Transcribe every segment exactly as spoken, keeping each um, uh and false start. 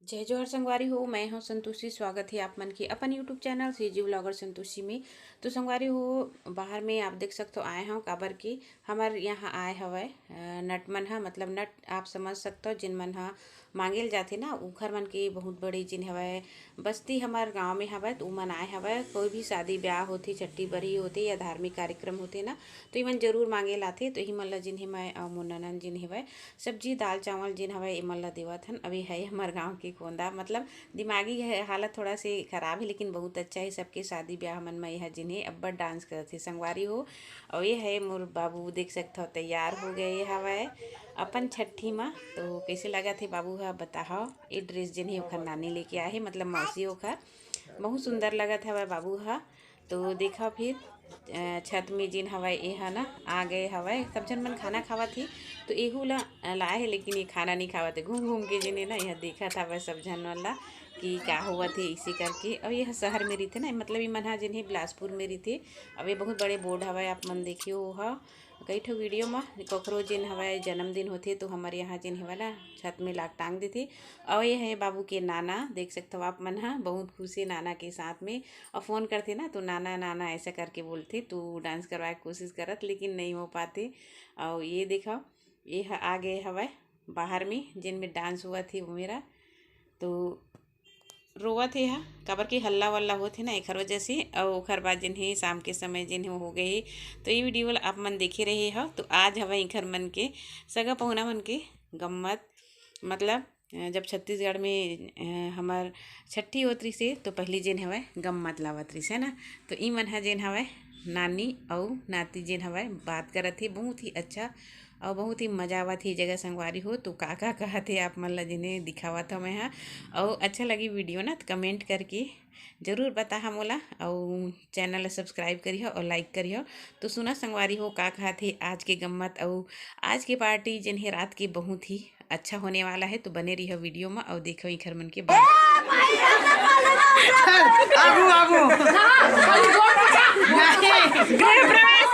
जय जोहार संगवारी हो, मैं हूं संतोषी। स्वागत है आप मन के अपन YouTube channel CG vlogger Santoshi में। तो संगवारी हो, बाहर में आप देख सकते हो आए हूं, काबर कि हमर यहाँ आए हवय अ, नट मन ह, मतलब नट आप समझ सकते हो, जिन मन ह मांगे ल जाथे ना, उखर मन के बहुत बड़े जिन हवय बस्ती हमर गांव में हवय, तो उमन आए हवय। कोई भी शादी ब्याह होथे, छट्ठी बरही होथे या धार्मिक कार्यक्रम होथे ना, तो इमन जरूर मांगे ल आथे। तो इही मन ल जिन हे मैं अउ मोर ननन जिन हेवय सब्जी, दाल, चावल जेन हवय, एमन ला देवत हन। अभी है हमर गांव के कोंदा, मतलब दिमागी है, हालत थोड़ा से खराब है, लेकिन बहुत अच्छा है। सबके शादी ब्याह मन में यह जिन्हें अब्बड़ डांस करत हे संगवारी हो। और ये है मोर बाबू, देख सकत हो, तैयार हो गए हवय अपन छट्ठी मा। तो कैसे लगत हे बाबू हा, बताहो। ये ड्रेस जिन्हें ओखर नानी लेके आए हे, मतलब मौसी ओखर, बहुत सुंदर लगत हवय बाबू हा। तो देखा फिर अ, छत में जिन हवय, ए ह ना आ गए हवय। सब झन मन खाना खावत ही, तो एहू ला अ, लाए हे, लेकिन ये खाना नहीं खावत हे। घूम घूम के जिन हे ना, यह देखत हवय सब झन मन ला कि का होवत हे, इसे करके। और ये शहर में रहिथे ना, मतलब ये मन ह जिन हे बिलासपुर में रहिथे। अब ये बहुत बड़े बोर्ड हवय, आप मन देखियो, वो ह कई ठो वीडियो म कखरो जिन हवय जन्मदिन होथे, तो हमर यहाँ जिन हवय ना, छत में लाग टांग देथे। और ये है बाबू के नाना, देख सकत हो आप मन ह, बहुत खुश हे नाना के साथ में। और फोन करथे ना, तो नाना नाना ऐसा करके बोलथे, तो डांस करवाए के कोशिश करत, लेकिन नहीं हो पाथे। और ये देखो, ये ह-, आ गए हवय बाहर में, जिन में डांस हुआ थी वो मेरा, तो रोवत हे हा, काबर के हल्ला वल्ला होत हे ना, एखर वजह से। और ओखर बाद जिन हे शाम के समय जिन हे हो गए हे। तो ये वीडियो ला आप मन देखे रहे हो, तो आज हवय एखर मन के सगा पहुना मन के गम्मत, मतलब अ, जब छत्तीसगढ़ में अ, हमर छट्ठी होत रहिस हे, तो पहली जेन हवय गम्मत लावत रहिस हे ना, तो ई मन ह जेन हवय नानी अउ नाती जेन हवय बात करत हे, बहुत ही अच्छा और बहुत ही मजा आवत हे ये जगह संगवारी हो। तो का का कहत हे आप मन ला जेने दिखावत हवं मैं हा। और अच्छा लगी वीडियो ना, तो कमेंट करके जरूर बताहा मोला, और चैनल ला सब्सक्राइब करिहो और लाइक करिहो। तो सुना संगवारी हो का कहत हे आज के गम्मत, और आज के पार्टी जेन हे रात के बहुत ही अच्छा होने वाला है, तो बने रहियो वीडियो में और देखो इखर मन के बात। आगू, आगू। गृह प्रवेश,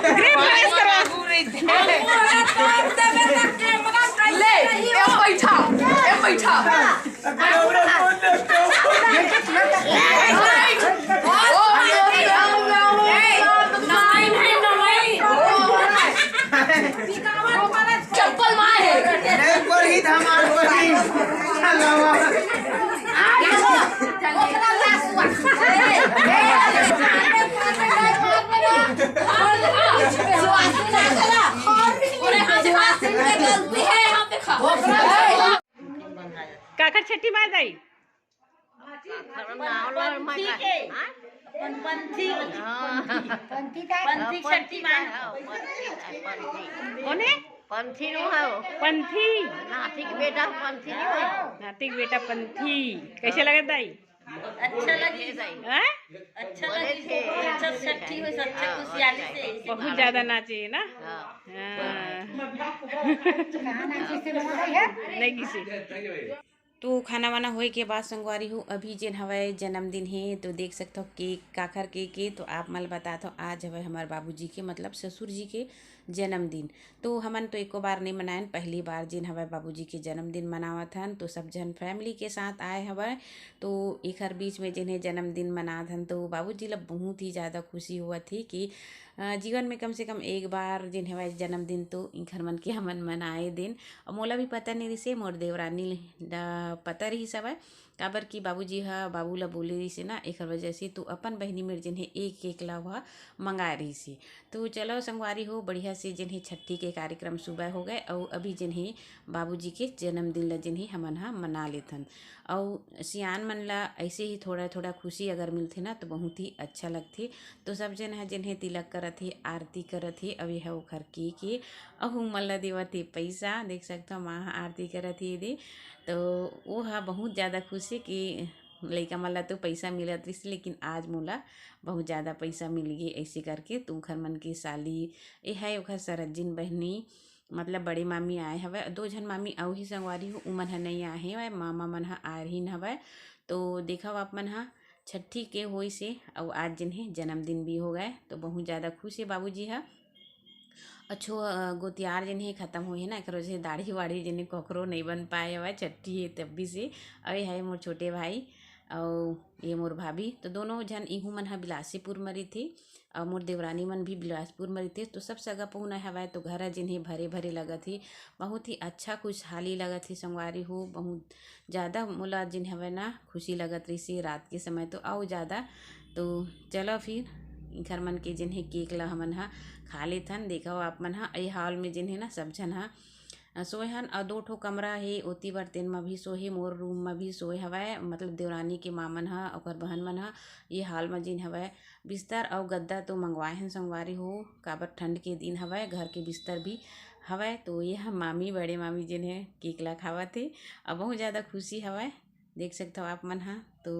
गृह प्रवेश करो। ले, ए बैठा, ए बैठा। चप्पल मार। नहीं, पर ही धमाल पर ही। काकर छट्ठी माय दाई? पंथी के। हाँ? पंथी। हाँ। पंथी का? पंथी छट्ठी माय। हाँ, पंथी, पंथी। कोने? पंथी नो है वो। पंथी। नाती के बेटा पंथी नो है। नाती के बेटा पंथी। कैसे लगे दाई? अच्छा लगी। हैं? अच्छा लगी। अच्छा छट्ठी हो, अच्छा खुशहाली से। बहुत ज्यादा नाचे है ना? हाँ। हाँ। नहीं किसी। तो खाना वाना होए के बाद संगवारी हो, अभी जेन हवय जन्मदिन हे, तो देख सकत हो केक, काखर केक हे, तो आप मन ल बतात हो, आज हवय हमर बाबूजी के, मतलब ससुर जी के जन्मदिन। तो हमन तो एको बार नहीं मनायन, पहली बार जेन हवय बाबूजी के जन्मदिन मनावत हन, तो सब झन फैमिली के साथ आए हवय। तो एखर बीच में जेन हे जन्मदिन मनात हन, तो बाबूजी ल बहुत ही ज़्यादा खुशी होवत हे कि अ, जीवन में कम से कम एक बार जेन हवय जन्मदिन तो इखर मन के हमन मनाए दिन। अउ मोला भी पता नहीं रिसे, मोर देवरानी ल पता रहिस हवय, काबर कि बाबूजी ह बाबू ल बोले रिसे ना, एखर वजह से तो अपन बहिनी मेर जेन हे एक केक ला ओहा मंगाए रहिस हे। तो चलो संगवारी हो, बढ़िया से जेन हे छट्ठी के कार्यक्रम सुबह हो गए, अउ अभी जेन हे बाबूजी के जन्मदिन ल जेन हे हमन ह मना लेथन। अउ सियान मन ला ऐसे ही थोड़ा थोड़ा खुशी अगर मिलथे ना, तो बहुत ही अच्छा लगथे। तो सब जन ह जेन हे तिलक करत हे, आरती करत हे, अउ ये ह ओखर केक हे, अउ उमन ला देवत हे पैसा। देख सकथव, माँ ह आरती करत हे एदे, तो वो ह बहुत ज़्यादा खुश हे कि लइका मन ला तो पैसा मिलत रिहिस, लेकिन आज मोला बहुत ज़्यादा पैसा मिल गे, ऐसे करके। तो उखर मन के साली, ये है ओखर सरजिन बहिनी, मतलब बड़े मामी आए हवय, दो झन मामी अउ ही संगवारी हो, उमन ह नइ आए हवय, मामा मन ह आए रहिन हवय। तो देखव आप मन ह, छट्ठी के होइस हे, अउ आज जेन हे जन्मदिन भी हो गए, तो बहुत ज़्यादा खुश हे बाबूजी ह। अच्छो, अ, गोतियार जेन हे खतम होए हे ना, एकर वजह से दाढ़ी वाढ़ी जेन हे कोकरो नइ बन पाए हवय, छट्ठी हे तब भी से। अउ ये हे मोर छोटे भाई, अउ ये मोर भाभी, तो दोनों झन इहू मन ह बिलासीपुर म रहिथे, अउ मोर देवरानी मन भी बिलासपुर म रहिथे। तो सब सगा पहुना हवय, तो घर ह जेन हे भरे भरे लगत हे, बहुत ही अच्छा खुशहाली लगत हे संगवारी हो। बहुत ज़्यादा मोला जेन हवय ना खुशी लगत रहिस हे रात के समय तो अउ ज़्यादा। तो चलो फिर इखर मन के जेन हे केक ला हमन ह खा लेथन। देखव आप मन ह, ए हॉल में जेन हे ना सब झन ह अ, सोए हन, अउ दो ठो कमरा हे ओती बर, तेन म भी सोए हे, मोर रूम म भी सोए हवय, मतलब देवरानी के माँ मन ह, ओकर बहन मन ह। ये हॉल म जेन हवय बिस्तर अउ गद्दा तो मंगवाए हन संगवारी हो, काबर ठंड के दिन हवय, घर के बिस्तर भी हवय। तो ये ह मामी, बड़े मामी जेन हे केक ला खावत हे, अउ बहुत ज़्यादा खुशी हवय, देख सकथव आप मन ह। तो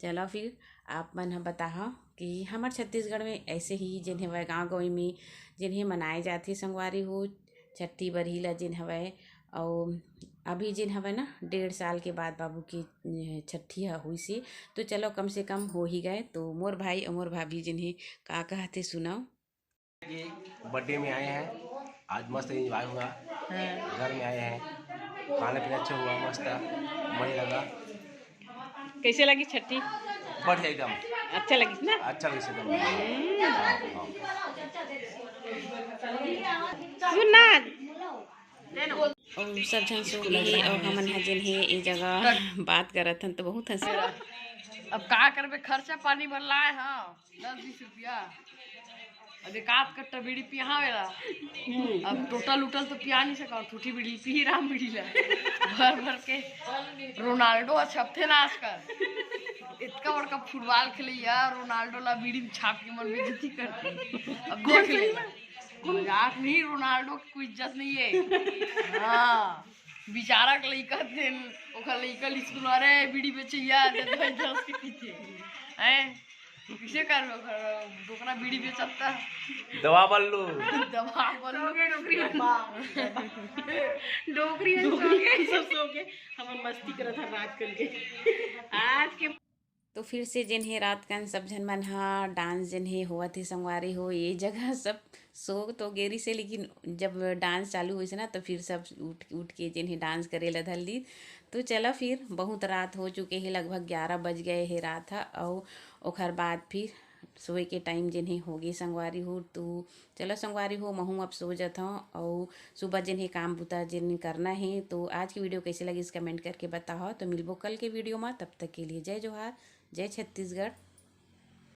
चलो फिर आप मन ह बताहव कि हमर छत्तीसगढ़ में ऐसे ही जेन हवय गाँव गंवई में जेन हे मनाए जाथे संगवारी हो, छट्ठी बरही ला जेन हवय। अउ अभी जेन हवय ना डेढ़ साल के बाद बाबू के, अ, छट्ठी ह होइस हे, तो चलो कम से कम हो ही गए। तो मोर भाई अउ मोर भाभी जेन हे का कहत हे सुनव। ये बर्थडे में आए हैं, आज मस्त एंजॉय हुआ। हाँ। घर में आए हैं, खाना पीना अच्छा हुआ, मस्त, बढ़िया लगा। कैसे लगी छट्ठी? बढ़िया एकदम। अच्छा लगिस ना? अच्छा लगिस एकदम। हम्म। हाँ, हाँ। सुन ना। अउ सब झन सो गे हे, अउ हमन ह जेन हे ए जगह बात करत हन, तो बहुत हंसी। अब का करबे, खर्चा पानी बर लाए हव दस बीस रुपया। अब एक आध कट्टा बीड़ी पियावेला। अब टोटल उटल तो पिया नहीं सका, ठूठी बीड़ी पी राम बीड़ी ला। भर भर के रोनाल्डो ह छपथे ना आजकल। इतना बड़का फुटबॉल खेलैया रोनाल्डो ला बीड़ी में छाप के मन बेइज्जती करथे। अब देख ले, मजाक नहीं, रोनाल्डो की कोई इज्जत नहीं है। हाँ, बेचारा के लइका थे, ओकर लइका स्कूल, "अरे बीड़ी बेचैया, दे दे दस के पीछे।" हैं? किसे कर लो घर, दोकना बीड़ी बेचता। दवा बल्लू। दवा बल्लू। डोकरी, डोकरी। डोकरी, डोकरी सब सो के हमन मस्ती करत हन रात कन के। आज के तो फिर से जेन हे रात कन सब झन मन ह डांस जेन हे होवत हे संगवारी हो। ये जगह सब सो तो गे रिहिस हे, लेकिन जब डांस चालू होइस ना, तो फिर सब उठ, उठ के जेन हे डांस करे ला धर ली। तो चला फिर, बहुत रात हो चुके हे, लगभग ग्यारह बज गए हे रात ह, अउ ओखर बाद फिर सोए के टाइम जेन हे होगे संगवारी हो। तो चलो संगवारी हो, महूँ अब सो जात हूँ, अउ सुबह जेन हे काम बुता जेन करना हे। तो आज की वीडियो कैसे लगिस, कमेंट करके बताओ। तो मिलबो कल के वीडियो में, तब तक के लिए जय जोहार, जय छत्तीसगढ़।